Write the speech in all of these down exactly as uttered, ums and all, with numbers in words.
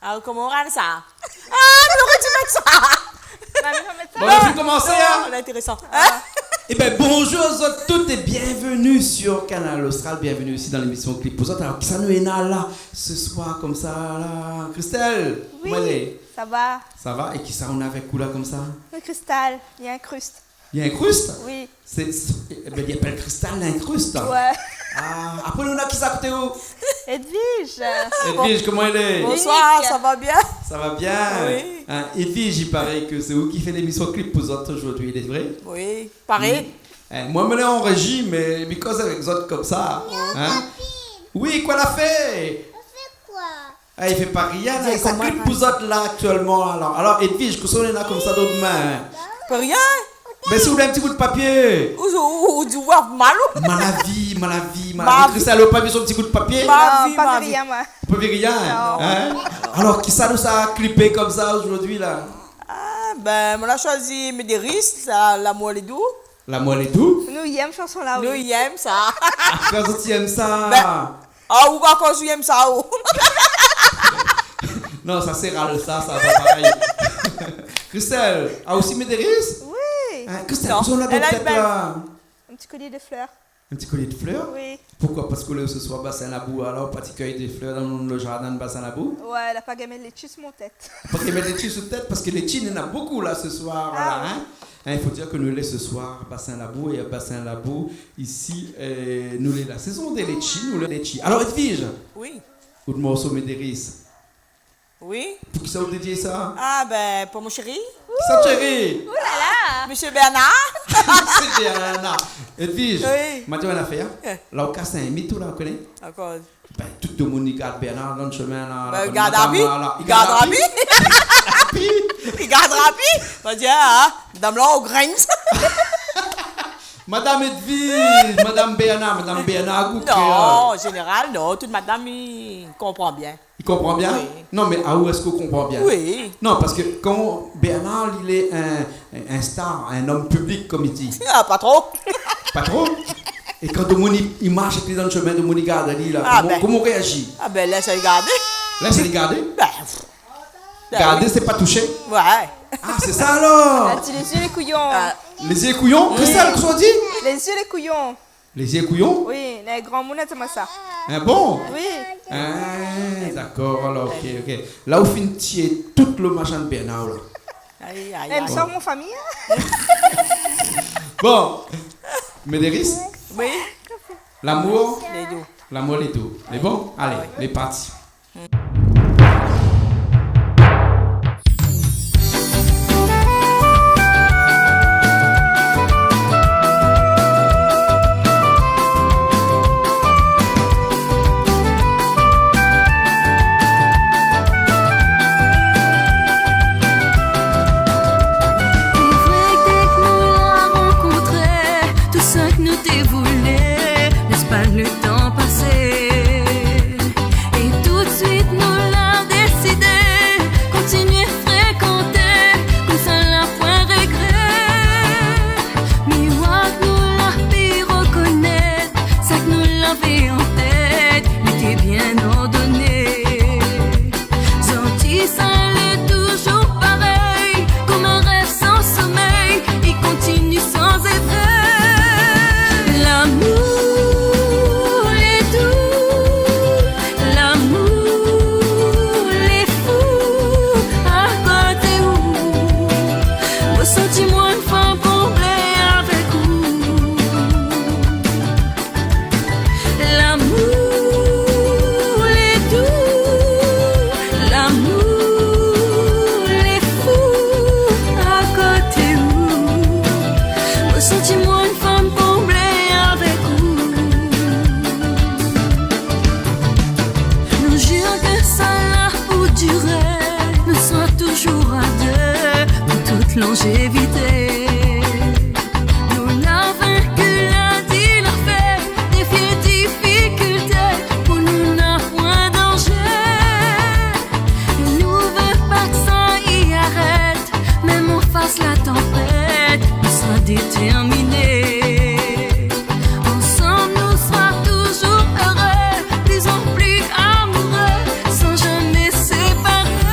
Ah, koman ou ral sa ? Ah, mi noré di mèt sa. Mami, ou va mèt sa. Bon, nou va komansé, non, in ? Lé intérésan. Ében, bonjour zot tout é bienvenue sur Kanal Austral. Bienvenue aussi dans l'émission Clip pou zot. Alor, kisa nou néna la, ce soir, konmsa la ? Christelle, koman i lé ? Oui, sa va. Sa va ? É kisa ou néna avèk ou la, konmsa ? Cristal, li lé inkrust. Li lé inkrust ? Oui. Sé, sé, ében, li apèl Cristal, li lé inkrust. Ouais. Ah, apré, nou néna kisa koté ou ? Edwige. Edwige, koman i lé ? Bonsoir, sa va bien ? Sa va bien ? Oui. In, Edwige, i paré ke sé ou ki fé lémisyon Clip pou zot zordi, lé vré ? Oui, paré. Mm. Eh, moin, mi lé an réji, mé mi koz avèk zot konmsa. In ? Oui, koi la fé ? Ah, i fé pa rien, la, i fé in klip pou zot la aktièlman, alor. Alor, Edwige, kosa ou néna konmsa dan out min ? Pa rien. Bin, si ou vé in ti bout papié. Ou, ou, ou, ou di, ou mal, ou ? Malavi, malavi, malavi. Mavi. Cristal, ou la pa vi son ti bout papié ? Non, pa vi, pa vi rien, moin. Ou pa vi rien, in ? Non. Alor, kisa nou sa klipé konmsa zordi la ? Ah, bin, moin la shoizi Médérice, sa, L'amour lé dou. L'amour lé dou. Nou yèm shanson la, oui. Nou yèm sa. Ah, koman zot i yèm sa ? Bin, ah, ou, akoz ou yèm sa, ou ? Non, sa sé ral, sa, sa va parèy. Christelle, ah, osi Médérice ? Oui. In, Christelle, non, kosa ou néna dan out tèt la ? In ti kolié de flèr. In ti kolié de flèr ? Oui. Poukoi ? Parske ou lé se soir Bassin Labou, alor ou parti kéy dé flèr dan le jardin de Bassin Labou ? Ouais, la pa gingn mèt létshi su mon tèt. Pa gingn mèt létshi su tèt, parske létshi, néna bonpé la se soir, la, in. Ah oui. In, i fo dir ke nou lé se soir Bassin Labou, é Bassin Labou, isi, euh, nou lé la sézon dé létshi, nou lé létshi. Alor, Edwige. Oui. Out morso Médérice. Oui. Pou kisa ou dédié sa ? Ah, bin, pou mon shéri. Kisa, shéri ? Ouh là là. Monsieur Bernard. Monsieur Bernard. Edwige, oui, ma di aou in nafèr, in. Eh. La ou kas in mit, ou la, ou koné ? Akoz ? Bin, tout demoun i gard Bernard dan le shomin, la, la madam, la, la. Bin, i gard rapi. I gard rapi. I gard rapi. Va dir, in, madam la, ou gringn. Madam Edwige, madam Bernard, madam Bernard, gout kréol. Non, an zénéral, non, tout madam i konpran bien. I konpran bien ? Oui. Non, mé aou, èske ou konpran bien ? Oui. Non, parske kan Bernard, li lé in, in star, in om piblik, konm i di. Ah, pa tro. Pa tro ? É kan demoun i, i marsh épi dan le shomin, demoun i gard ali la, koman, koman ou réazi ? Ah bin, lès ali gardé. Lès ali gardé ? Bin, pff. Gardé, sé pa toushé ? Ouais. Ah, sé sa alor. La di lé zié lé kouyon. Ah. Lé zié kouyon ? Oui. Kosa ou di ? Lé zié lé kouyon. Lé zié kouyon ? Oui, lé gran moun la di amoin sa. Ah bon ? Oui. Ah, dakor, alor, ok, ok. La ou fine tié tout le mashin de Bernard, la. Aïe, aïe, aïe. Èl i sort mon fami, in. Bon. Médérice ? Oui. L'amour ? Lé dou. L'amour lé dou. Lé bon ? Alé, lé parti. Sé vré ke dèk nou la rankontré, tout sak nou té voulé, lès pa le tan pasé. É toutsuit nou la désidé kontinié frékanté, konmsa la poin régré. Miroir nou la pi rokonèt sak nou lavé an tèt, li té bien ordoné. Zordi sa lé toujour parèy, konm in rèv san somèy, i kontinié san évé. L'amour lé dou, l'amour lé fou, akoté ou, mo santi moin in fanm konblé avèk ou. L'amour lé dou, l'amour lé fou, akoté ou, mo santi moin in fanm konblé avèk ou. Nou jir ke sa la pou diré, nou sra toujour a dé pou tout lonjévité. Nou la vink la di la fé, défié difikilté, pou nou na poin danjé. Nou vé pa ke sa i arèt, mèm an fas la tanpèt, nou sra détèrminé. Ansanm nou sra toujour éré, pli an pli amouré, san jamé séparé.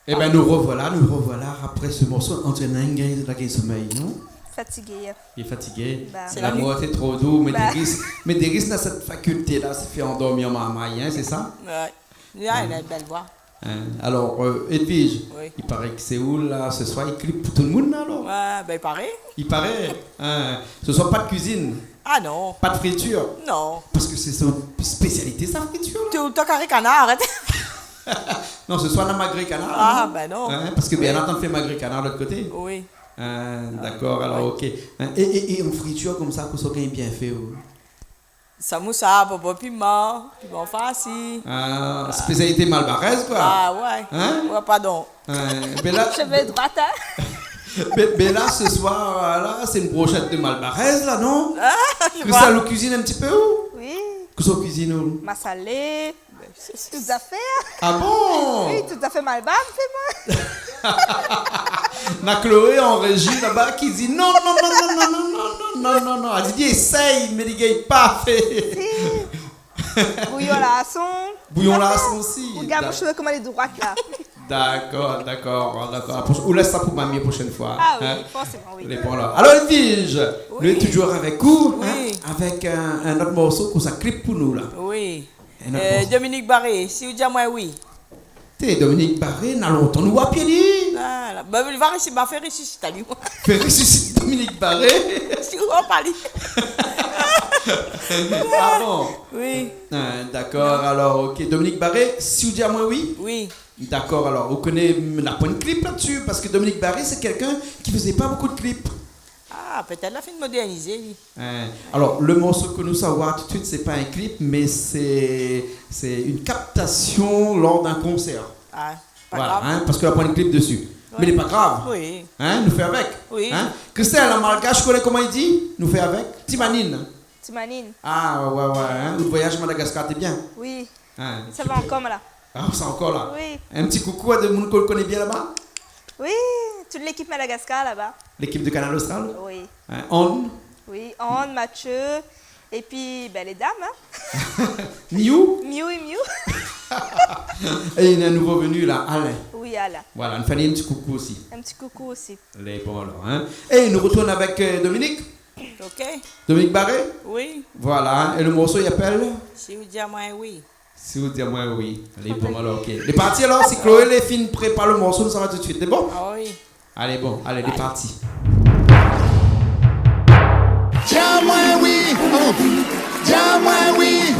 Eh ben, nous revoilà, nous revoilà après ce morceau. On diré néna in gars la gingn somèy, non ? Fatigé. Il est fatigué. Bah. Sé la nuit. L'amour était trop doux, mais Bah. Deris, mais Deris na sèt faculté-la, sa i fé andormi marmay, hein, c'est ça ? Ouais. Li na in bèl voi. Hein, alors, euh, Edwige, Oui. il paraît que Séoul, là, ce soir, i clip pou tout le monde, là, alors ? Ouais, ben, il paraît. Il paraît, hein. Ce soir, pas de cuisine. Ah non. Pas de friture. Non. Parce que c'est son spécialité, sa friture, là. Toultan kari kanar, arèt. Non, ce soir, na magret kanar, Ah, non ? ben non. Hein, parce que Oui. Bernard, t'en fais magret kanar de l'autre côté. Oui. Hein, d'accord, alors, Ouais. ok. Hein, et, et, et en friture, comme ça, kosa ou gingn bien fé, ou ? Samousa, bonbon piman, piman farsi. Ah, spécialité malbaraise, quoi. Ah ouais. Hein ? Ouais, pardon. Hein, ben là, Cheveux droits, hein ? ben, ben là, ce soir, euh, là, c'est une brochette de malbaraise, là, non ? Ah, je Christelle, vois. ou cuisine un petit peu, ou ? Oui. Kosa ou cuisine, ou ? Massalé. Tout à fait. Ah bon ? Oui, tout à fait malbar, fé moin. Na Chloé en régie là-bas qui dit non, non, non, non. Elle dit, essaye, mais les gars, pas fait. Si. Bouyon larson. Bouyon Tout à fait. larson aussi. Regarde mon D'ac- cheveu, comment il est droit, là. D'accord, d'accord, d'accord. Ou lès sa pou mamie prochaine fois. Ah oui, Hein ? forcément, oui. Les bons là. Alors, Edwige, Oui. nou lé toujours avec ou, hein, Oui. avec un, un autre morceau kosa ou clip pou nou, là. Oui. Un autre Euh, morceau. Dominique Barré, si ou di amoin oui. Té, Dominique Barré, na lontan nou la pi vi ali. Ah, la. Bah, va isi, bah, fé résisité ali. Fé résisité Dominique Barré. Si ou anparl. Ah bon ? Oui. Ah, d'accord, alors, ok. Dominique Barré, si ou di amoin oui ? Oui. D'accord, alors, ou koné, na poin de clip là-dessus, parce que Dominique Barré, c'est quelqu'un qui faisait pas beaucoup de clips. Ah, pétèt la fine modèrnizé, li. Hein. Alors, le morceau que nous allons voir tout de suite, c'est pas un clip, mais c'est, c'est une captation lors d'un concert. Ah, pa Voilà, grav. hein, parce que la poin de clip dessus. Ouais. Mais lé pa grav. Oui. Hein, nou fé avec. Oui. Hein ? Christelle, en malgache, ou koné koman i di ? Nou fé avec. Ti manine. Ti manine. Ah, ouais, ouais, hein. Ou voyage Madagascar, té bien. Oui. Hein, Sa va super. ankor, la. Ah, sa ankor la. Oui. Un petit coucou à des moun ke ou koné bien là-bas. Oui, toute l'équipe Madagascar là-bas. L'équipe de Kanal Austral ? Oui. Hein, Anne ? Oui, Anne, Mathieu, et puis, ben, les dames, hein. Miou ? Miou et Miou. Et il y a un nouveau venu là, Alain. Oui, Alain. Voilà, nou fé ali un petit coucou aussi. Un petit coucou aussi. Lé bon alors, hein. Et nou retourn avec, euh, Dominique. Ok. Dominique Barré ? Oui. Voilà, hein. Et le morceau, il appelle ? Si ou di amoin oui. Si ou di amoin oui. Alé, bon, alor, ok. Lé parti alor, si Chloé lé fine prépar le morceau, nou sava tout de suite. Lé bon ? Ah oui. Alé, bon, alé, lé parti. Di amoin oui, oh. Di amoin oui.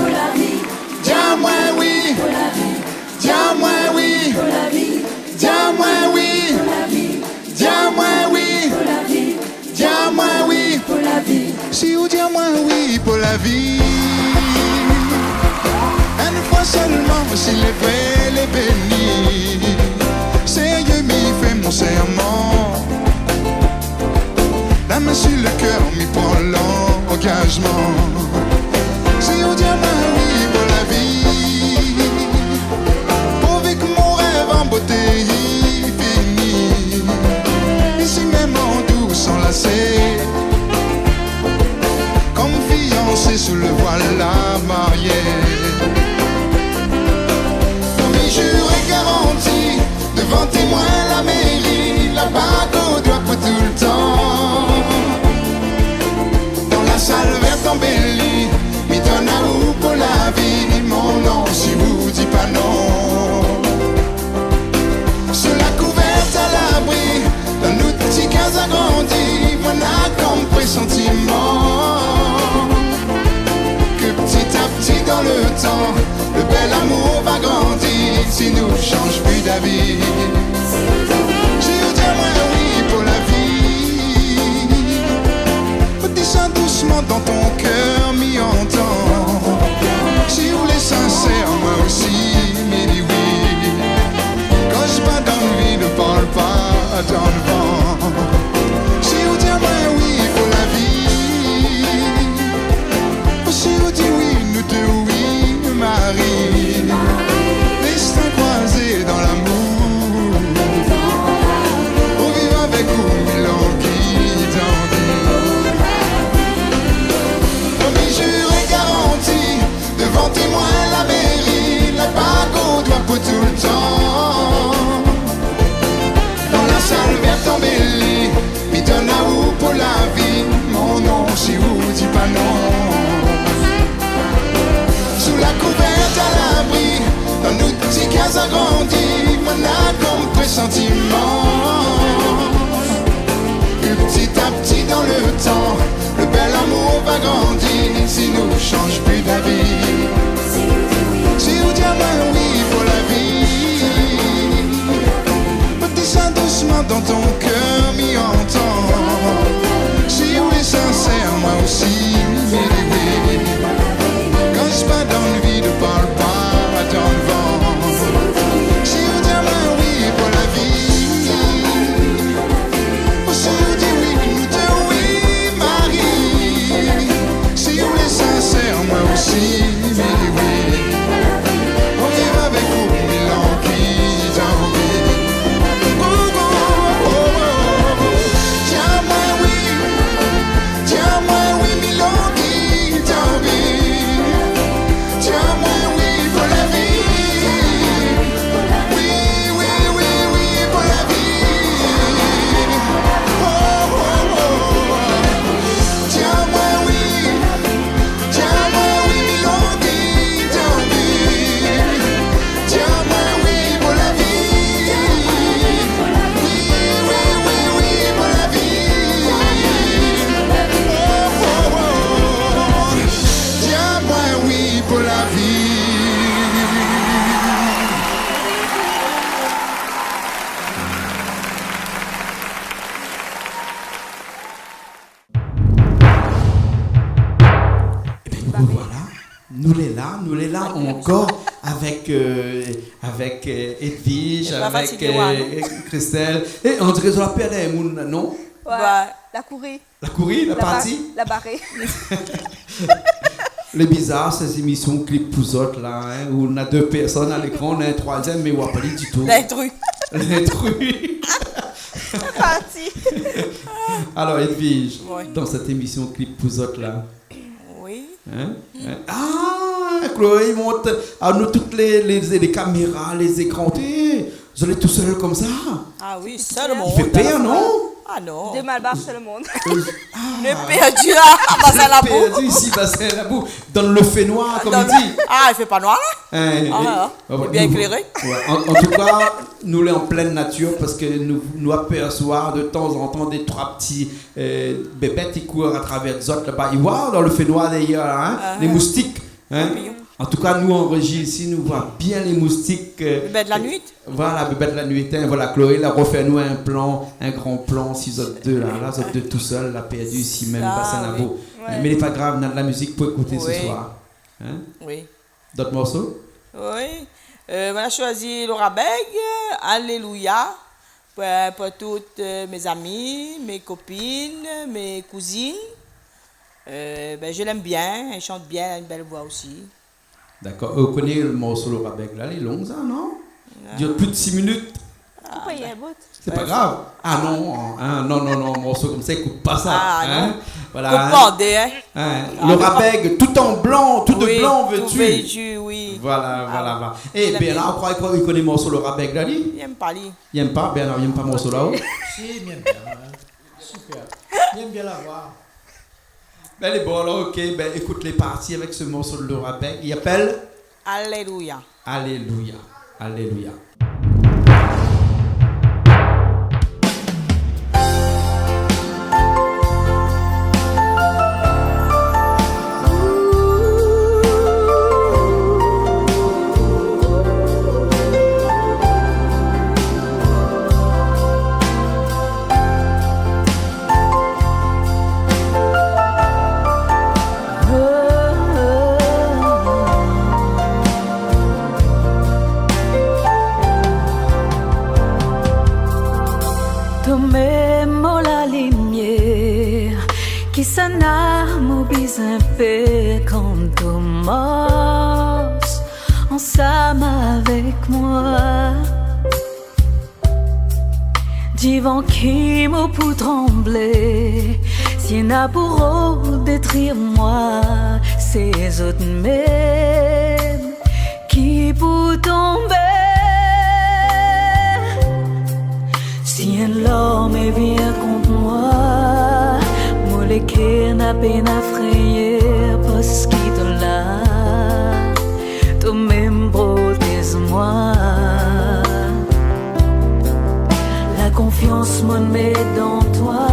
Di amoin oui. Di amoin oui. Di amoin oui. Di amoin oui. Di amoin oui pou la vi. Si ou di amoin oui pou la vi, une fois seulement, si lé vré, lé béni. Sérieux, mi fé mon serment. La main sur le cœur, mi pran l'engagement. Si ou di amoin oui pou la vi, pourvu que mon rêve en beauté i fini. Ici même en douce enlacés, comme fiancés sous le voile la mariée. Promis, juré, garanti, devant témoin la mairie, la bague au doigt pour tout le temps. Dans la salle verte embellie, mi donn aou pou la vi, mon nom, si ou di pa non. Sous la couverte à l'abri, dans nout ti kaz agrandi, moin na kom présantiman que petit à petit dans le temps, le bel amour va grandir si nou chanj pu d'avis. Si ou di amoin oui pou la vi, ou di sa dousman dan ton kèr, mi antann. Si ou lé sinsèr, moin osi mi di oui. Koz pa dan le vid, parl pa dan le van. Si ou di amoin oui pou la vi, si ou di oui, nou dé oui, mari. Destin croisé dans l'amour. Nou lé la ankor avèk, euh, avèk, euh, Edwige, avèk, euh, Christelle. É on diré zot la pèrd in moun, non ? Ouais. La kouri. La kouri, la parti. La baré. Lé bizar, sé zémisyon klip pou zot la, hein, ou na dé pèrsone a lékran, na in trwazièm, mé ou wa pa li ditou. Lintru. Lintru. La parti. Alor, Edwige, dan sèt émisyon klip pou zot la, Oui. Hein ? Hein ? Ah, Chloé i mont anou tout lé, lé, lé kaméra, lé zékran. Té, zot lé tousèl konmsa ? Ah oui, sèl o mond. I fé pèr, non ? Ah non. Dé malbar sèl o mond. Nou lé pèrdi la, Bassin Labou. Pèrdi isi, Bassin Labou. Dan le fénoir, konm i di. Ah, i fé pa noir la ? Hein, ah, bien ékléré. Ouais, an, an tou ka, nou lé an plin natir parske nou, nou apèrsoi de tan zan tan dé trwa ti euh, bébèt i kour atravèr zot laba. I wa dan le fénoir dèryèr la, hein, lé moustik, hein. An tou ka, nou an réji isi, nou wa bien lé moustik, euh, bébèt la nuit. Voilà, bébèt la nuit, hein. Voilà, Chloé la rofé anou in plan, in gran plan si zot dé la, la, zot dé tousèl, la pèrdi isi mèm, Bassin Labou. Hein, mé lé pa grav, na de la mizik pou ékouté se soir. Hein ? Oui. Dot morso ? Oui. Euh, moin la shoizi Laura Beg, Alléluia, pou, pou tout, euh, mes amis, mes copines, mes cousines. Euh, ben, je l'aime bien, elle chante bien, elle a une belle voix aussi. Dakor. Euh, ou koné le morso Laura Beg la, lé long sa, non ? Ouais. I dir plis de sis minit. Koup ali in bout. Sé pa grav. Ah non, hein, non, non, non, morso konmsa, i koup pa sa, hein. Voilà. Koup pa an dé, hein. Hein, Laura Beg, tout en blanc, tout de blanc vêtu. Oui, tout vêtu, oui. Voilà, voilà, voilà. Eh ben la, ou kroi, ou kroi i koné morso Laura Beg la, li ? Li yèm pa, li. Li yèm pa, ben alor, li yèm pa morso la, oh. Si, li yèm bien, hein. Super. Li yèm bien la voi. Ben, lé bon, alor, ok, ben, ékout, lé parti avèk se morso de Laura Beg. I apèl Alléluia. Alléluia. Alléluia. Tou mèm mo la limièr, kisa na mo bizin pèr kan tou mars ansam avèk moin. Divan ki mo pou tranblé, si néna pou rod détrir moin, sé zot mèm ki pou tonbé. Si in larm i vien kont moin, mo lékèr na pèn a fréyèr, parski tou la. Tou mèm protéz moin. La konfians moin mèt dan toi.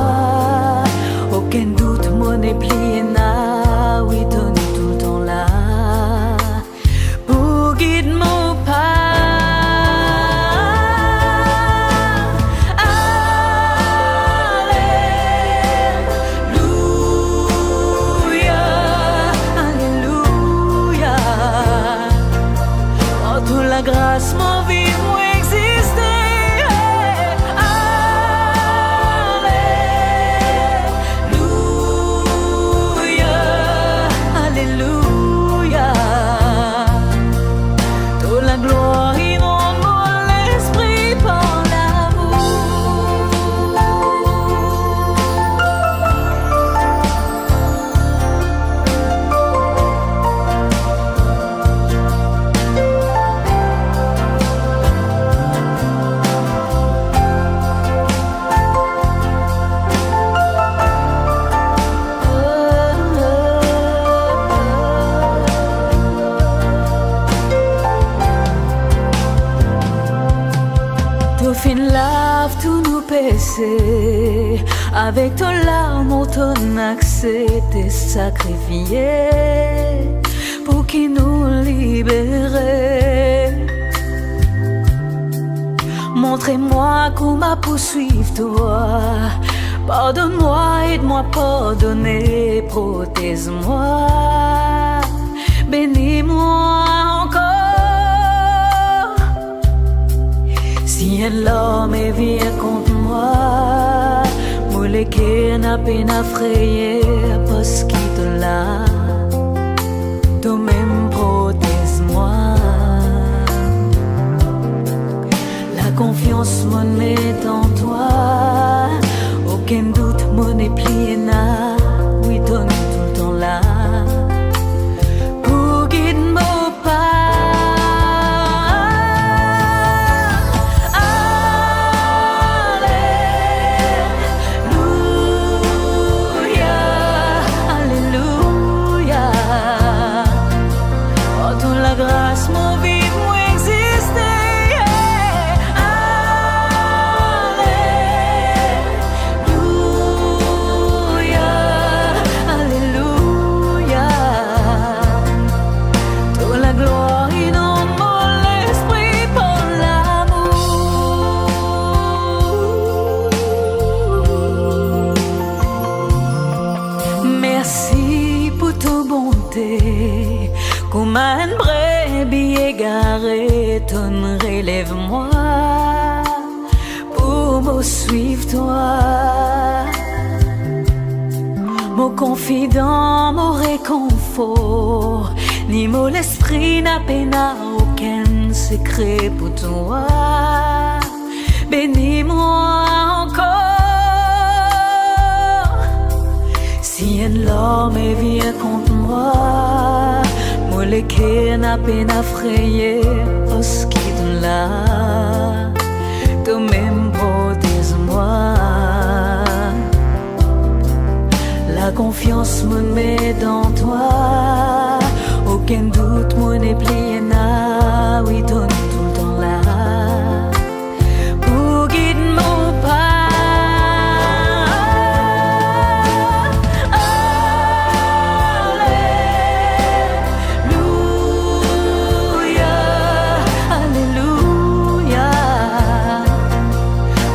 Okin dout moin néna pli, na oui, tou lé toultan la pou gid mo pa. Alléluia, alléluia. Oh, tou la gras, mon vi, mon égzisté. Alléluia, alléluia. Tou la gloir i rann mon léspri par lamour. Tou fine lav tou nou pésé, avèk tou larm ou tonn aksépté sakrifié pou ki nou libéré. Montré moin koman pou suiv toi. Pardonn moin, èd moin pardonné, protéz moin. Béni moin ankor. Si in lorm i vien kont moin, mon lékèr na pèn afréyé, parské to lé la, to mèm protéz moin. La konfians mon mèt an toi, okin dout mon lé pli néna, oui, to lé toultan la pou gid mon pa. Alélouya, alélouya. Oh, to la gras mon viv, mon égzisté. Alélouya, alélouya. To la gloir inonn mon léspri par lamour. Mèrsi pou to bonté. Koman in brébi égaré, to rélèv moin pou mo suiv toi. Mo konfidan, mo rékonfor, ni mo léspri na pèn okin sékré pou toi. Béni moin ankor. Si in lorm i vien kont moin, mon lékèr na pèn afréyé, parské to lé la, to mèm protéz moin. La konfians mon mèt an toi, okin dout mon lé pli néna, oui, to lé toultan la pou gid mon pa. Alélouya, alélouya.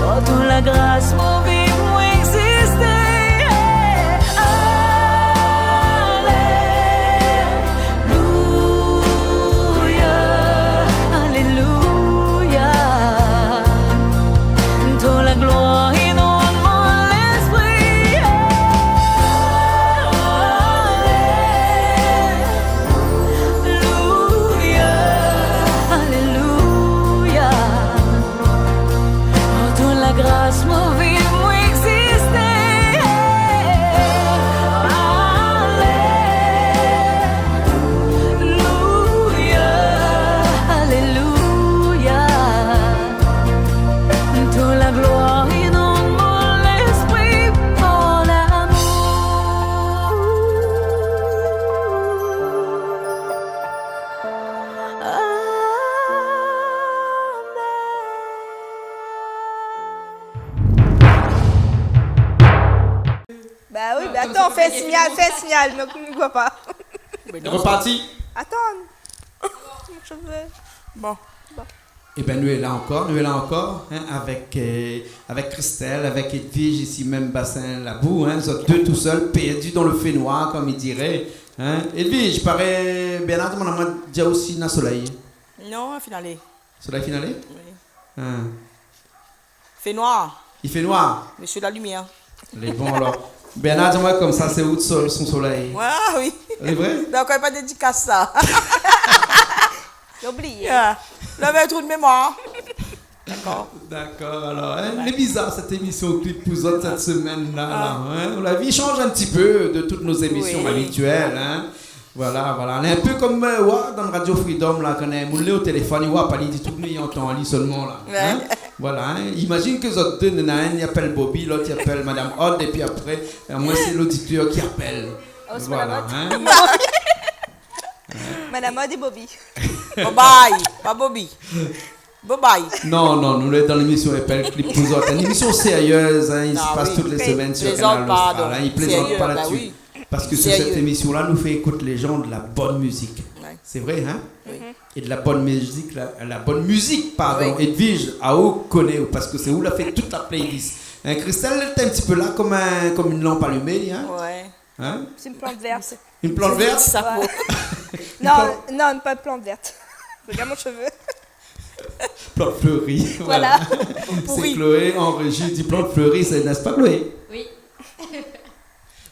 Oh, to la gras mon viv, mon égzisté. Alé- Louya, alélouya. To la gloir inonn mon léspri. Alélouya, alélouya. Oh, to la gras mon viv, mon égzisté. Alélouya, alélouya. To la gloir inonn mon léspri par lamour. Amen. Bah oui, bah attends, fé in signal, fé in signal, donk nou voi pa. Reparti. Attends. Mon shové. Bon. Bon. Ében, nou lé la ankor, nou lé la ankor, hein, avèk, euh, avèk Christelle, avèk Edwige, isi mèm Bassin Labou, hein, zot dé tousèl, perdu dans le fénoir, comme il dirait, hein. Edwige, paré Bernard, mon amour, dé osi na solèy. Non, fine alé. Solèy fine alé ? Oui. Hein. Fé noir. I fé noir. Monsieur la lumière. Lé bon, alor. Bernard, di amoin konmsa, sé ou son, son solèy ? Ah oui. Lé vré ? Donk, pa dédikas sa. Lé oublié. Ah. La mèt trou de mémoire. Dakor. Dakor, alor, hein, lé bizar, sèt émisyon Clip pou zot sèt semèn-la, la, hein. Ou la vi, i shanj in ti pé de tout nout émisyon abitièl, hein. Voilà, voilà. Lé in pé konm, euh, oué, dan Radio Freedom, la, kan in moun lé o téléfone, i voi pa, li di tout, mé i antann ali solman, la. Hein ? Voilà, hein. Imazine ke zot dé, néna inn i apèl Bobby, lot i apèl Madame Odd, épi apré, euh, moin, sé loditèr ki apèl. Voilà, hein. Madame Odd é Bobby. Bye bye, pa Bobby. Bye bye. Non, non, nou lé dan lémisyon i apèl Clip pou zot. In émisyon sérièz, hein, i pas tout lé semèn sur Kanal Austral, hein. I plézant pa la-dsi. Parske sur sèt émisyon-la, nou fé ékout lé jan de la bone mizik. Sé vré, hein ? Oui. É de la bone mizik, la, la bone mizik, pardon. Oui. Edwige, aou koné, parske sé ou la fé tout la playlist. Hein, Christelle, lé in ti pé la konm in, konm in lanp alimé, hein ? Ouais. Hein ? C'est une plante verte. Une plante verte ? Sa po. Ouais. Non, non, pas de plante verte. Regarde mon cheveu. Plante fleurie, voilà. Voilà. C'est Chloé en régie, dit plante fleurie, c'est, n'est-ce pas, Chloé ? Oui.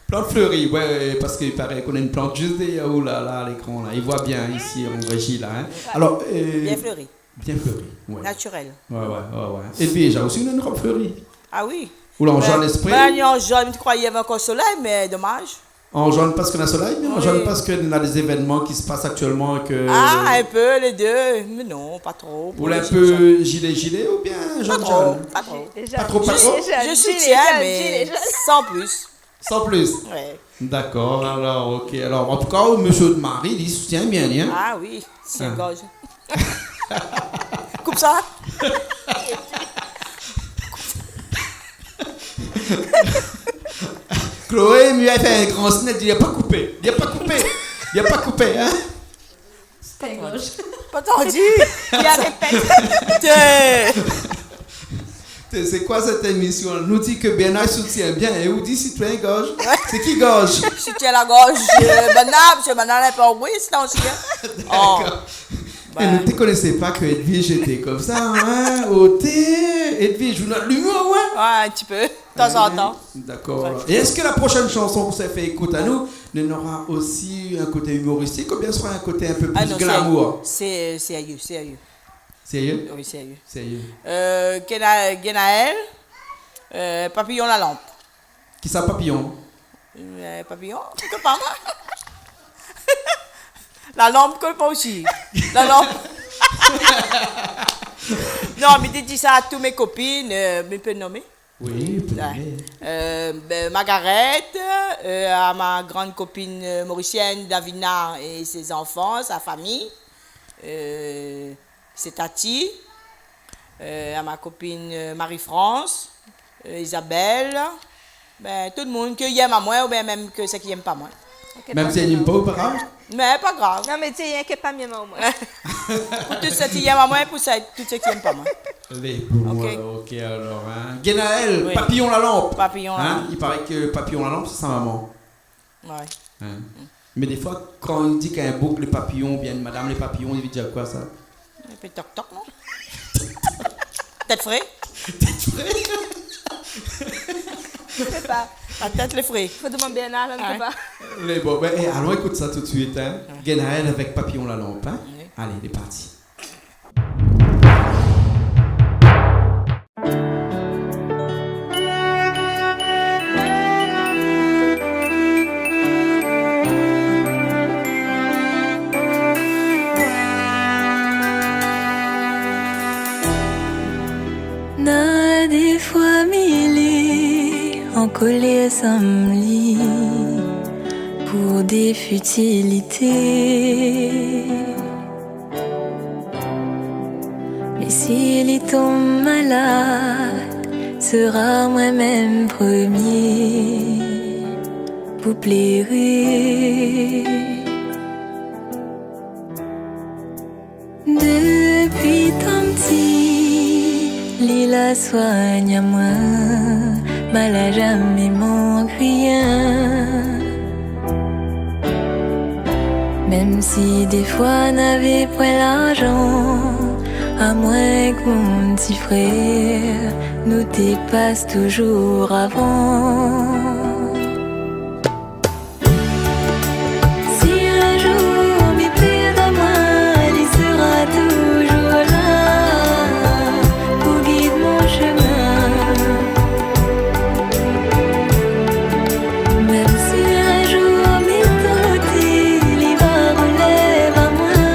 Plante fleurie, ouais, ouais, parce qu'il paraît qu'on a une plante juste derrière, oh là là, à l'écran, là. Il voit bien ici, en régie, là, hein. Ouais. Alors, euh, bien fleuri. Bien fleuri, ouais. Naturel. Ouais, ouais, ouais, ouais. Et puis, j'ai aussi une robe fleurie. Ah oui. Ou la, an jone, ben, exprès. Ben, an jone, mi té krwayé navé ankor solèy, mé domaz. An jone parske na solèy, oubien an jone parske na dé zévènman ki se pass aktièlman ke... Ah, un peu les deux. Mais non, pas trop. Ou lé in pé zilé zilé oubien jone zone ? Pas trop, pas trop. Pas trop, pas trop. Je, je soutiens, mais sans plus. Sans plus. Ouais. D'accord, alors, ok. Alors, en tout cas, monsieur de Marie, il soutient bien, hein ? Ah oui, c'est gorge. Koup sa. Chloé, mi la fé in gran sign, li di, li la pa koupé. Li la pa koupé. Li la pa koupé, hein ? Soutien-gorge. Pa tandi. Li la répèt. Té. Té, sé koi sèt émisyon la ? Nou di ke Bernard i soutien bien é ou di soutien-gorge. Ouais. Sé ki gorge ? Soutien la gorge, euh, banna, parske banna lé pa an bri, sé la osi, hein. D'accord. Oh. É nou té koné pa ke Edwige té konmsa, hein ? Oté, Edwige, ou na de l'humour, ouais ? Ouais, un petit peu, de temps en temps. D'accord. Ouais. Et est-ce que la prochaine chanson qu'on se fait écouter à nous, il y aura aussi un côté humoristique ou bien sera un côté un peu plus glamour ? Ah non, sé, sé, sérieux, sérieux. Sérieux ? Oui, sérieux. Sérieux. Euh, Guéna-, Guénaël, euh, Papillon la lampe. Kisa Papillon ? Euh, Papillon, mi koné pa, moin. La lampe, mi koné pa osi. La lampe. Non, mi di sa à toutes mes copines, euh, mi pé nomé ? Oui, ou pé nomé. Euh, ben, Margaret, euh, à ma grande copine, euh, mauricienne, Davina, et ses enfants, sa fami. Euh, sé Tati, euh, à ma copine, euh, Marie-France, euh, Isabelle, ben, tout le monde ke i yèm amoin oubien mèm ke sak i yèm pa moin. Mèm si èl i yèm pa ou, pa grav ? Mé pa grav. Non, mé té, i yèm pa mi yèm amoin. Pou tout sak i yèm amoin, pou sa, tout sak i yèm pa moin. Lé bon, ok. Ok, alors, hein. Guénaël, oui. Papillon la lampe. Papillon la lampe. Hein ? Il paraît que Papillon la lampe, c'est sa maman. Ouais. Hein ? Mm. Mé défoi, kan i di k'in boug lé papiyon, oubien in madam lé papiyon, i vé dir koi sa ? I fé tok tok, non ? Tèt fré ? Tèt fré ? Mi koné pa. La tèt lé fré. Fo demann Bernard, la, mi koné pa. Mé bon, ben, eh, alon ékout sa tout de suite, hein. Ouais. Guénaël avec Papillon la lampe, hein. Oui. Allez, il est parti. Na défoi mi lé an kolèr sanm li pou dé fitilité. Mé si li tonm malad, sera moin mèm promié pou pléré. Dopi tan pti, li la soign amoin, ma la jamé mank rien. Mèm si défoi navé poin larzan, amoin èk mon ti frèr, nou té pass touzour avan. Si in zour mi pèrd amoin, li sera touzour la pou gid mon shemin. Mèm si in zour mi tonm, li va relèv amoin.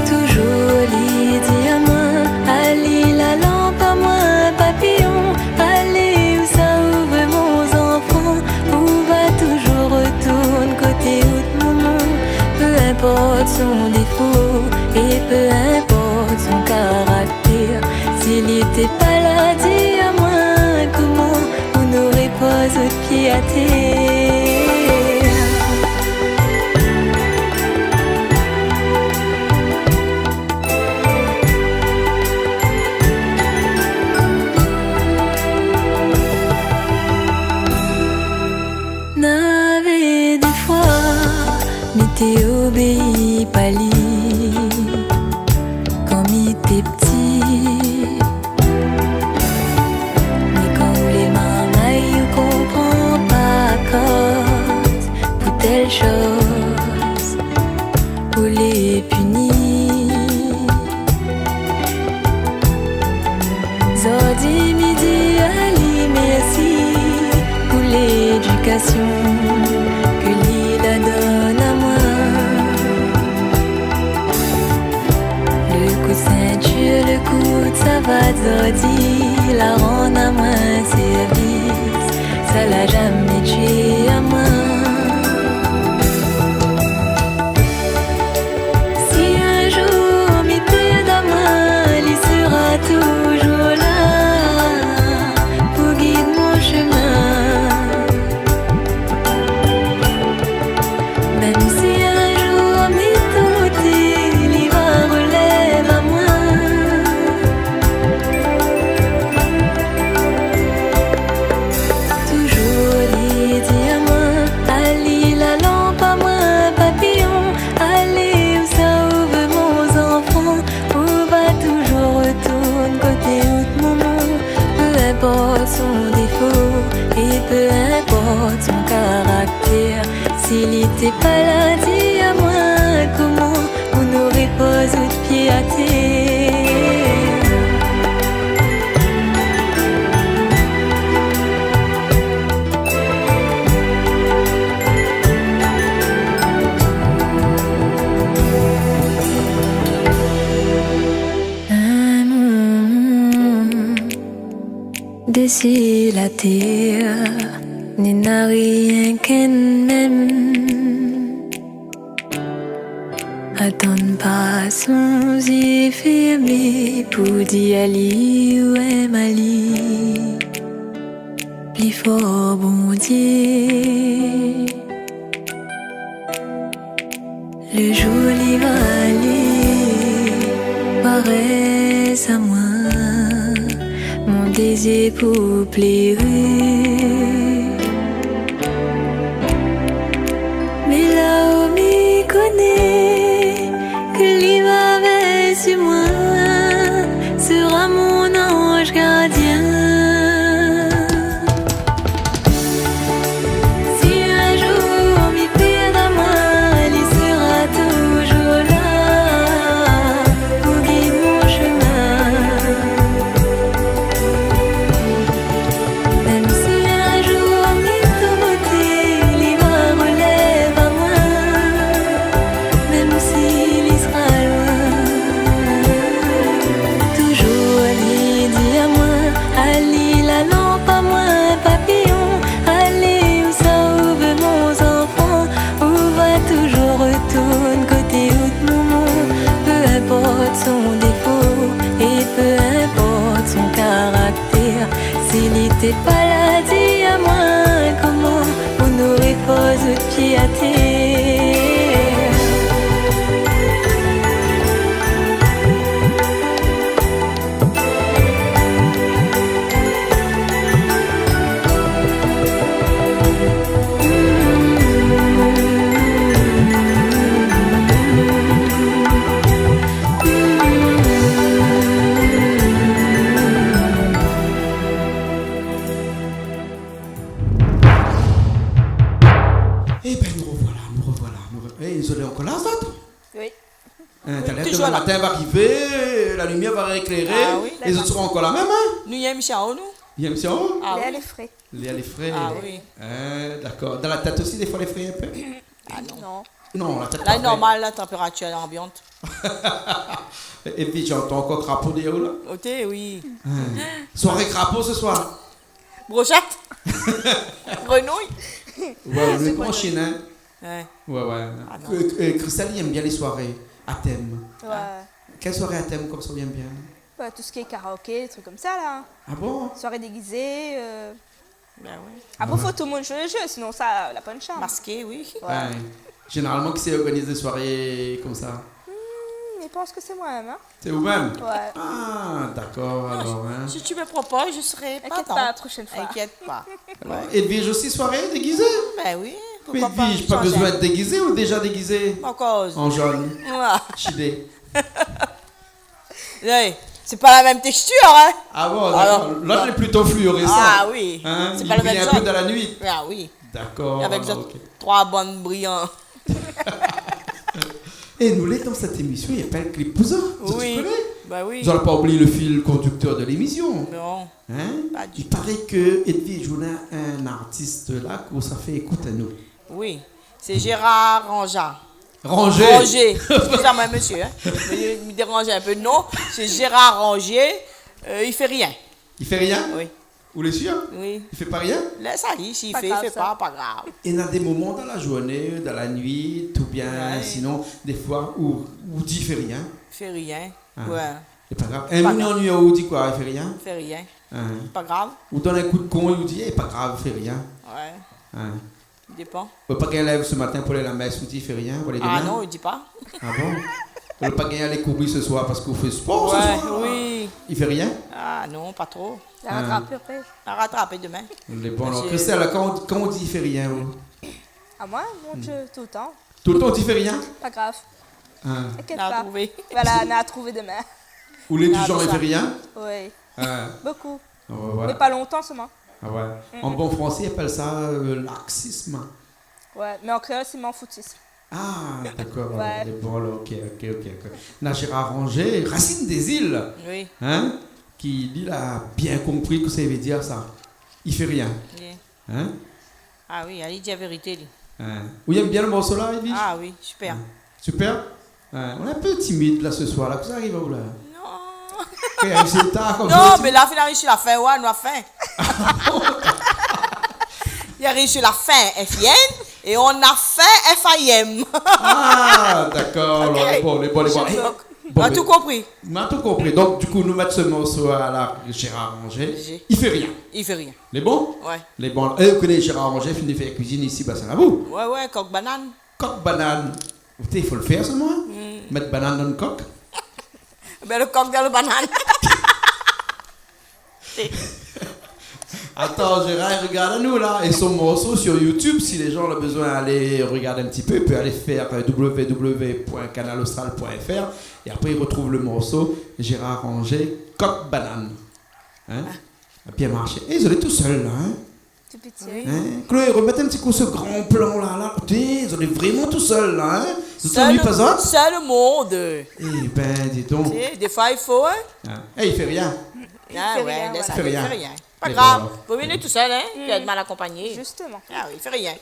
Touzour li di amoin, ali la lamp amoin, papiyon, alé ousa ou vé mon zanfan, ou va touzour retourn koté out momon. Peu importe son défo é peu importe son karaktèr, si li té pa la, di amoin koman ou noré poz out pié atèr. Té obéi pa li kan mi té pti. Mé kan ou lé marmay, ou konpran pa koz pou tèl shoz ou lé pini. Zordi mi di ali mèrsi pou lédikasion ke li la donn amoin. Le kou sintir, le kou de savat, zordi la rann amoin sèrvis. Sa la zamé tié amoin. Si in zour mi pèrd amoin, li sera touzour la pou gid mon shemin. Mèm si in zour mi tonm, li va relèv amoin. Touzour li di amoin, ali la lanp amoin, papiyon, alé ousa ou vé mon zanfan, ou va touzour retourn koté out momon. Peu inport son défo é peu inport son karaktèr, si li té pa la di amoin koman pou nou repoz out pié atèr. In momon, dési la tèr, néna rienk in mèm. Atann pa son zié fèrmé pou di ali ou èm ali pli for Bondié. Le zour li va alé, parès amoin mon dézir pou pléré. Mé la ou mi koné ke li va vèy si moin, sera mon anz gardien. Si in zour mi pèrd amoin, li sera touzour la pou gid mon shemin. Mèm si in zour mi tonm, li va relèv amoin, mèm si li sera loin. Touzour li di amoin, ali la lanp amoin, papiyon, alé ousa ou vé mon zanfan, ou va touzour retourn koté out momon. Peu inport son défo é peu inport son karaktèr, si li té pa la di amoin koman pou nou repoz out pié atèr. Ében, nou revoilà, nou revoilà, nou re-, é, zot lé ankor la, zot ? Oui. Hein, talèr, touzour domin la. Matin va arivé, la limièr va rékléré, é zot sera ankor la mèm, hein ? Nou yèm sa, nou. Yèm sa, hein ? Ah oui. Lé fré. Lé fré. Ah oui. Hein, dakor. Dan la tèt osi, défoi, lé fré in pé ? Ah non. Non. Non, la tèt la pa fré. Normal, la température ambiante. É pi, j'entends ankor krapo dèrièr ou la. Oté, oui. Hein. Soirée krapo ce soir. Brochette. Grenouille. Ouais, nou lé pa an Chine, hein. Ouais. Ouais, ouais. Ah non. Euh, euh, Christelle, li èm bien lé soiré a tèm. Ouais. Kèl soiré a tèm konmsa ou èm bien ? Bah, tout ce qui est karaoké, des trucs comme ça, là. Ah bon ? Soirée déguisée, euh, bah ouais. Après, faut tout le monde jouer le jeu, sinon ça, la pas de charme. Masqué, oui. Ouais. Ouais. Généralement, qui c'est organise des soirées comme ça ? Hmm, je pense que c'est moi-même, hein. C'est vous-même ? Ouais. Ah, d'accord, alors, hein. Si tu me proposes, je serai partant. Inquiète pas, la prochaine fois. Inquiète pas. Alors, Edwige aussi, soirée déguisée ? Ben oui. Pourquoi pas changer ? Mé Edwige, pa bezoin èt dégizé, ou lé déza dégizé ? Ankor. An zone. Ouah. Chidé. Lé, sé pa la mèm tékstir, in ? Ah bon, dakor. Lot lé plito fluorésan. Ah oui. In ? Sé pa lo mèm zone. I bril in pé dan la nuit. Ah oui. Dakor, alor, OK. Avèk zot troi bann briyan. É nou lé dan sèt émision, i apèl Clip pou zot. Zot i koné ? Oui. Ba oui. Zot la pa oubli lo fil kondiktèr de lémision. Non. In ? Pa ditou. I paré ke Edwige, ou néna in artis la ke sa fé ékout anou. Oui. Sé Gérard Rangé. Rangé. Rangé. Eskiz amoin, mésyé, in. Mé mi déranz in pé. Non, sé Gérard Rangé. Euh, i fé rien. I fé rien ? Oui. Ou lé sir ? Oui. I fé pa rien ? Lès ali, si i fé, i fé pa, pa grav. Pa grav, sa. É na dé moman dan la zourné, dan la nuit, oubien sinon, défoi, ou, ou di i fé rien ? I fé rien. Ah. Ouais. Lé pa grav. In moun i annuiy aou, ou di koi ? I fé rien ? I fé rien. In. Pa grav. Ou donn in kou d'kon, ou di, é pa grav, i fé rien. Ouais. In. I dépan. Ou pa gingn lèv se matin pou alé la mès, ou di i fé rien, ou alé domin ? Ah non, i di pa. Ah bon ? Ou pa gingn alé kouri se soir parske ou fé spor se soir ? Ouais, oui. I fé rien ? Ah non, pa tro. La ratrapé apré. La ratrapé domin. Lé bon, alor. Christelle, kan ou, kan ou di i fé rien, ou ? Ah, moin, mon Dieu, toultan. Toultan ou di i fé rien ? Pa grav. In. Inkièt pa. Na trouvé. Voilà, na trouvé domin. Ou lé du genre i fé rien ? Oui. In. Bokou. Ah ouais, ouais. Mé pa lontan solman. Ah ouais. Mm. An bon fransé, i apèl sa, euh, laksism. Ouais, mé an kréol, sé manfoutism. Ah, dakor, ouais. Lé bon, alor, OK, OK, OK, OK. Na Gérard Rangé, Racine des Îles, oui, in, ki, li, la bien konpri kosa i vé dir sa. I fé rien. Oui. In ? Ah oui, ali i di la vérité, li. In. Ou yèm bien lo morso la, Edwige ? Ah oui, super. In. Super. Ouais, ou lé in pé timid la se soir la, kosa i ariv aou la ? Non. Ou ariv tar konmsa. Non, mé la, fine ariv si la fin, ouais, nou la fin. I ariv si la fin, F I N, é nou la fin, F I M. Ah, dakor, OK. Alor, lé bon, lé bon, lé bon. Je bloque. É, bon, mé tout konpri. Ma tout konpri. Donk, du kou, nou mèt se morso la, Gérard Rangé. Gé- I fé rien. I fé rien. Lé bon ? Ouais. Lé bon. É, ou koné Gérard Rangé, fine fé kuizine isi, Bassin Labou. Ouais, ouais, kok banane. Kok banane. Ou té, i fo lo fé sa, moin. Mm. Mèt banane dan lo kok. Ben, lo kok dan lo banane. Atann, Gérard i rogard anou la. É son morso sur YouTube, si lé zan la bezoin alé rogard in ti pé, i pé alé fé, euh, w w w point canal austral point f r. É apré, i rotrouv lo morso Gérard Rangé, Kok banane. In ? Ah. Bien marshé. É, zot lé tousèl la, in ? Ti pitié. Oui. In ? Chloé, remèt in ti kou se gran plan la, la. Té, zot lé vréman tousèl la, in ? Zot i annuiy pa zot ? Sèl, sèl o mond. Eh ben, dis donc. Té, défoi i fo, in ? In ? Eh, i fé rien. Ah ouais, lès ali, i fé rien. I fé rien. Voilà. Pa grav. Vo mié nou lé tousèl, in, ke mal akonpagné. Justement. Ah oui, i fé rien.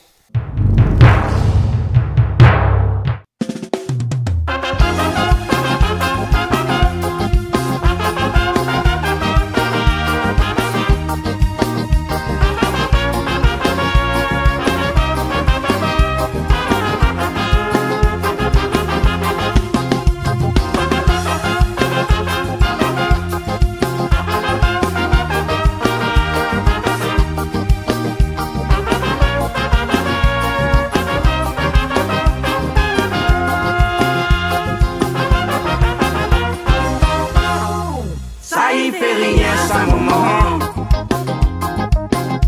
Sa i fé rien sa, momon.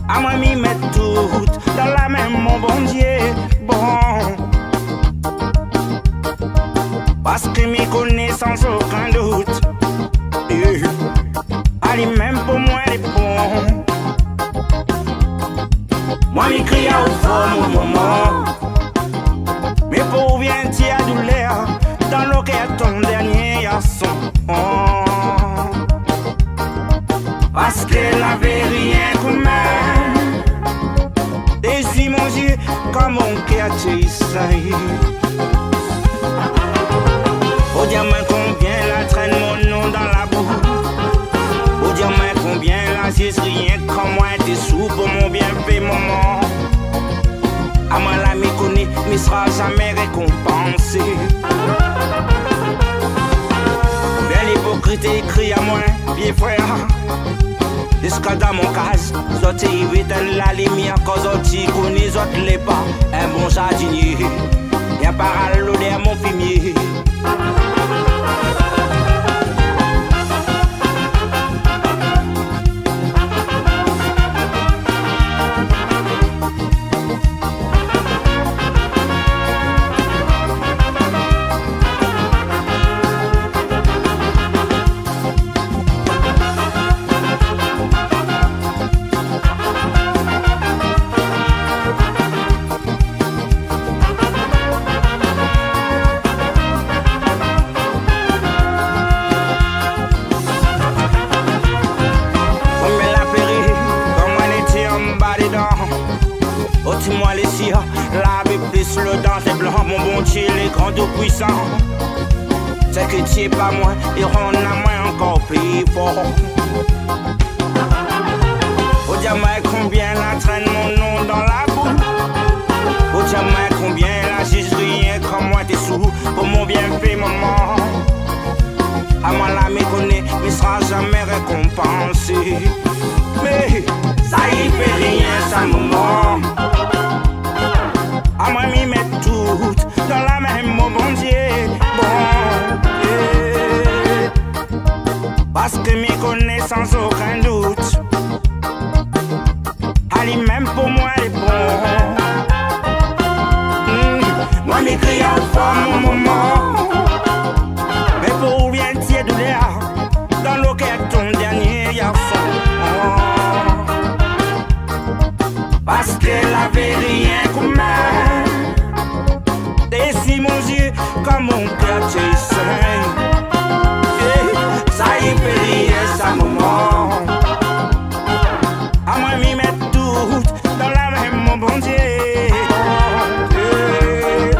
Amoin mi mèt tout dan la min mon Bondié. Bon. Paske mi koné san okin dout, eh, ali minm pou moin lé bon. Moin mi kri aou for, mon momon. Mé pou ou vien tir doulèr dan lo kèr ton dèrnié garson. Paske lavé rienk ou mèm. Dési mon zié, kan mon kèr té i saiy. Ou di amoin konbien la trène mon non dan labou. Ou di amoin konbien la ziz rienk kan moin té sou pou mon bienfé, momon. Amoin la mi koné, mi sra zamé rékonpansé. Bien lipokrit i kri amoin, vié frèr. Ziska dan mon kaz, zot i étinn la limièr, kan zot i koné zot lé pa in bon zardinié. Vien par lodèr mon fimié. Bondié lé gran, tout puisan, sé ke tié pa moin é rann amoin ankor pli for. Ou di amoin konbien la trenn mon non dan la bou. Ou di amoin konbien la ziz rienk kan moin té sou pou mon bienfé, momon. Amoin la mi koné mi sra zamé rékonpansé. Mé sa i fé rien sa, momon. Amoin mi mèt tout dan la min mon Bondié. Bondié. Paske mi koné san okin dout, ali mèm pou moin lé bon. Hmm, moin mi kri aou for mon momon. Mé pou ou vien tié doulèr dan lo kèr ton dernié garson. Paske lavé rienk ou mèm dési mon zié, kan mon kèr té saiy. Eh, sa i fé rien sa, momon. Amoin mi mèt tout dan la min mon Bondié. Eh,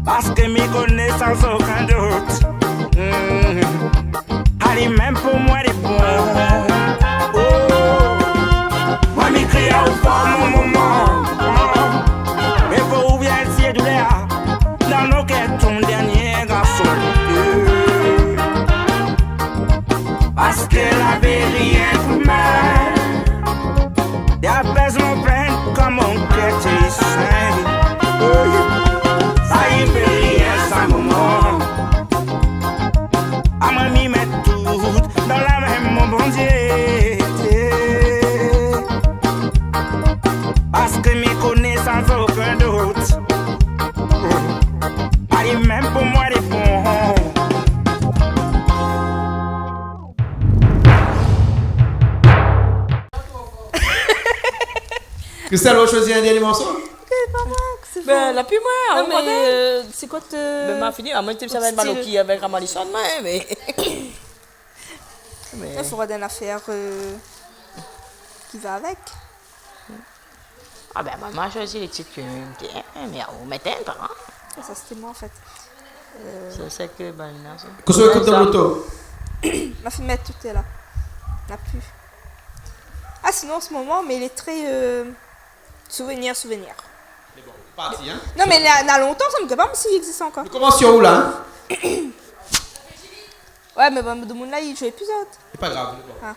paske mi koné san okin dout, hmm, ali mèm pou moin lé bon. Oh. Moin mi kri aou for mon momon. Mé pou ou vien tié doulèr dan lo kèr ton dernié garson. Paske lavé rienk ou mèm i apèz mon pèn kan mon kèr té saiy. Sa i fé rien sa, momon. Amoin mi mèt tout dan la min mon Bondié. Paske mi koné san okin dout, ali mèm pou moin lé bon. Christelle, ou la shoizi in dernié morso ? Sé pa moin, sé... Ben, la pi moin, non, mé, euh, sé koi out... Ben, ma fini, amoin té sava èt Maloki avèk Ramalison, moin, mé... Mé i fo rod in afèr, euh, ki va avèk. Ah ben, moin ma shoizi lé tit ke, ke, mé ou mèt in tan, hein. Ah, sa sété moin, an fèt. Euh, sa sé ke, ben, la, sa. Kosa ou ékout dan loto ? Ma fine mèt tout la. Na pi. Ah, sinon, an se moman, mé lé trè, euh, souvenir, souvenir. Mé bon, parti, hein ? Non, mé na, na lontan sa, mi koné pa si i égzis ankor. Nou komans sir ou la, hein ? Ouais, mé bon, domoun la i zoué pi zot. Sé pa grav, mé bon. Ah.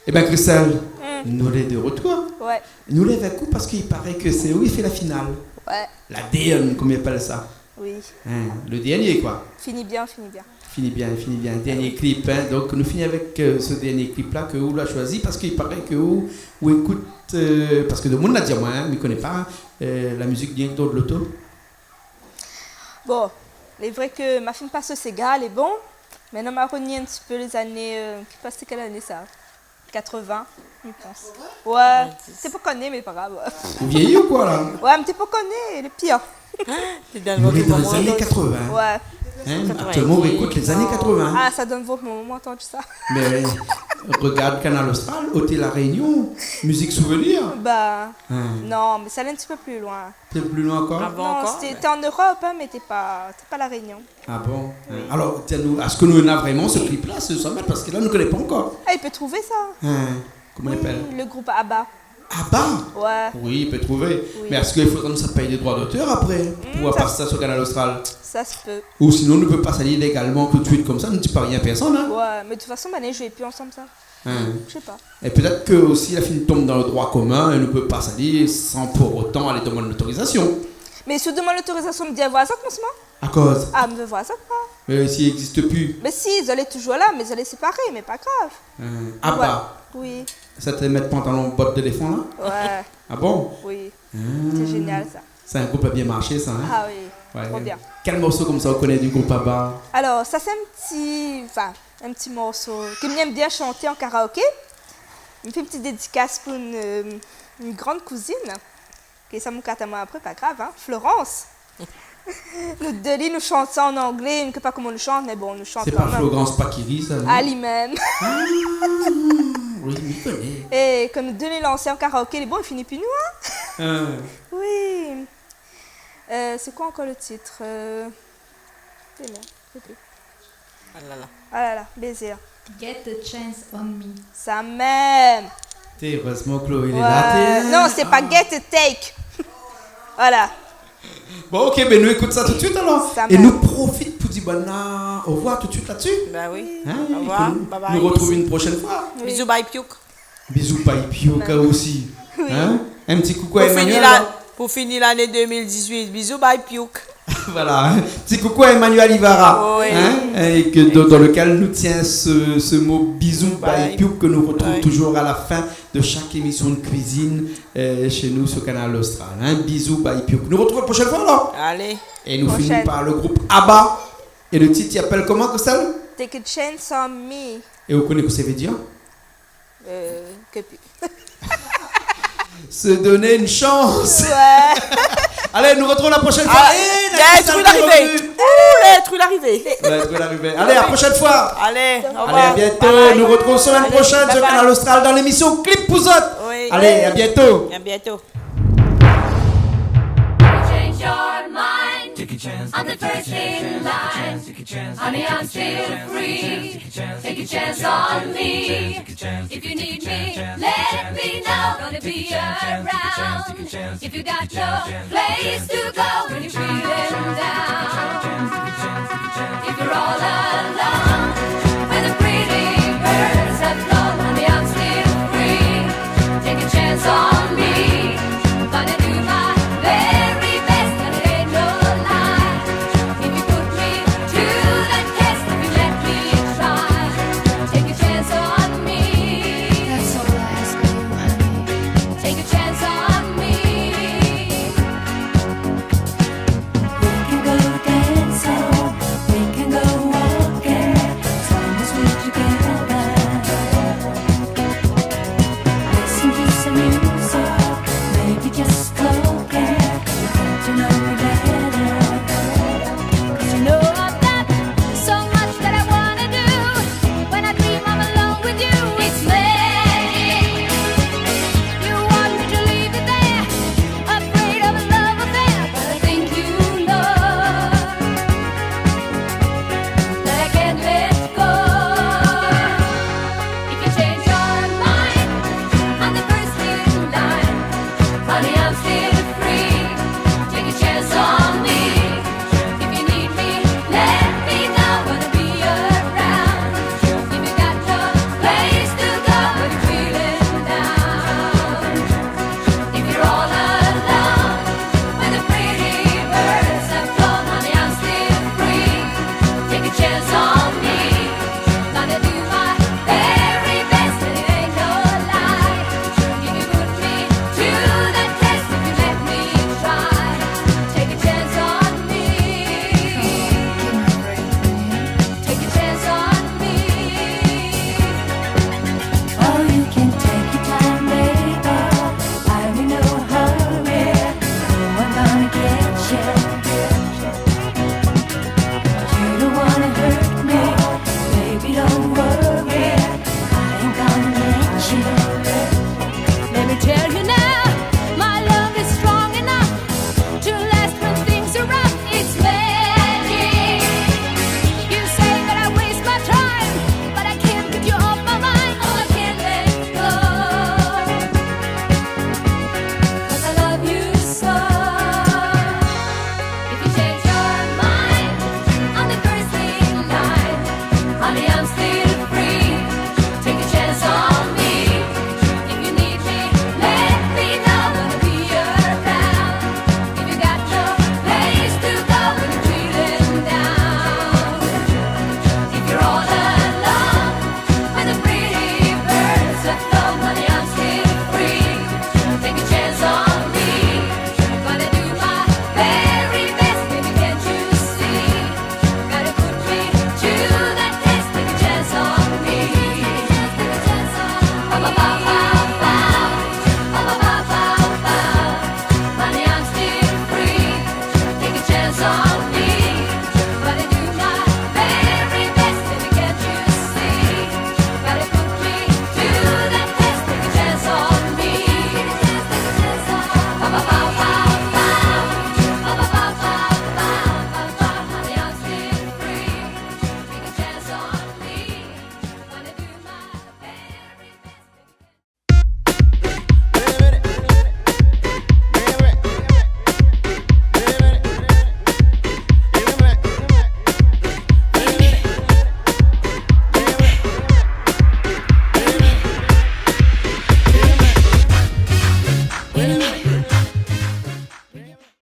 Eh ben, Christelle, nou lé de retour. Ouais. Nou lé avèk ou paske i paré ke sé ou i fé la final. Ouais. La dernièr, konm i apèl sa. Oui. Hein, le dernier, quoi. Fini bien, fini bien. Fini bien, fini bien. Dernier clip, hein. Donk nou fini avèk, euh, se dernié klip la ke ou la shoizi paske i paré ke ou, ou ékout, euh, paske domoun la di amoin, hein, mi koné pa, euh, la mizik rienk dan loto. Bon, lé vré ke ma fine pas Séga, lé bon. Mintnan ma revni in ti pé lé zané, euh, ki pas, sé kèl ané sa ? Quatre-vingts, mi pans. Ouais, té pankor né, mé pa grav. Ou viéyi ou koi la ? Ouais, mé té pankor né, le pir. Té dan le vant de momon. Nou lé dan lé zané quatre-vingts. Ouais. Hein, aktièlman ou ékout lé zané quatre-vingts. Ah, sa dan le vant de momon, atann sa. Mé regard Kanal Austral, Hôtel La Réunion, mizik souvenir. Bah, non, mé sa alé in ti pé pli loin. Té pli loin ankor ? Avan ankor ? Non, sété, té an Europe, hein, mé té pa, té pa La Réunion. Ah bon ? Oui. Alor, di anou, èske nou néna vréman se klip la, se Summer ? Paske la nou koné pa ankor. Ah, i pé trouvé sa. Hein, koman i apèl ? Oui, le group ABBA. ABBA ? Ouais. Oui, i pé trouvé. Oui. Mé èske i fodra nou sa pèy dé droi d'otèr apré pou pas sa sir Kanal Austral ? Sa se pé. Ou sinon nou pé pas ali légalman tout suit konmsa, nou di pa rien a pèrsone, hein ? Ouais, mé de tout fason, ben, nou zoué pi ansanm sa. Hein. Mi koné pa. É pétèt ke osi la fine tonm dan le droi komin é nou pé pas ali san pou otan alé domann lotorizasion. Mé si ou domann lotorizasion, mi di aou, voir sa, franshman. Akoz ? Ah, mi vé voir sa, koi. Mé si i égzis pi. Mé si, zot lé touzour la, mé zot lé séparé, mé pa grav. Hein, ABBA. Ouais. Oui. Sa té mèt pantalon bot d'éléfan la ? Ouais. Ah bon ? Oui. Ah. Sé zénial sa. Sé in group la bien marshé sa, hein ? Ah oui, tro bien. Kèl morso konmsa ou koné du group ABBA ? Alor, sa sé in ti, anfin, in ti morso ke mi èm bien shanté an karaoké. Mi fé in ti dédikas pou in, euh, in gran kouzine. Ke sa mi kat amoin apré, pa grav, hein. Florence. Nou dé li nou shant sa an anglé, mi koné pa koman nou shant, mé bon, nou shant kan mèm. Sé pa Florence Pakiri sa, non ? Ah, li mèm. Ah, oui, mi koné. É kan nou dé li lansé an karaoké, lé bon, i fini pi nou, hein ? Ah. Oui. Euh, c'est quoi encore le titre ? Euh, c'est merde, je sais plus. Ah là là. Ah là là, baiser. Get a Chance on Me. Sa mèm. Té, erèzman Chloé lé la, té. Non, c'est pas get a take. Voilà. Bon, OK, ben nou ékout sa tout de suite alors. Sa mèm. É nou profit pou di banna au revoir tout de suite là-dessus. Bah oui. Hein, au revoir, bye bye. Nou retrouv une prochaine fois. Oui. Bisous, bye, piouk. Bisous, bye, piouk aussi. Oui. Hein ? Un petit coucou à Emmanuel, là. Pou fini la, pou fini lané deux mille dix-huit. Bisous, bye, piouk. Voilà, hein. Petit coucou à Emmanuel Ivara, hein, et que dans, dans lequel nous tient ce, ce mot bisou, bye, piouk, que nous retrouvons toujours à la fin de chaque émission de cuisine, euh, chez nous sur Kanal Austral, hein. Bisous, bye, piouk. Nou retrouv la prochaine fois, alors. Allez. Et nous finissons par le groupe ABBA. Et le titre, il s'appelle comment, Christelle ? Take a Chance on Me. Et vous connaissez ce que ça veut dire ? Euh, ke pi- Se donner une chance. Ouais. Allez, nou retrouv la prochaine fois. Ah, é, la trui lé arivé. Ouh, la trui lé arivé. La trui lé arivé. Allez, à la prochaine fois. Allez, au revoir. Allez, à bientôt. Bye bye. Nou retrouv semaine prochaine sur Kanal Austral dans l'émission Clip pou zot. Oui. Allez, à bientôt. À bientôt. Change your mind. Take a chance. I'm the first in line. Honey, I'm still free. Take a chance on me. If you need me, let me know. Gonna be around. If you got no place to go when you're feeling down.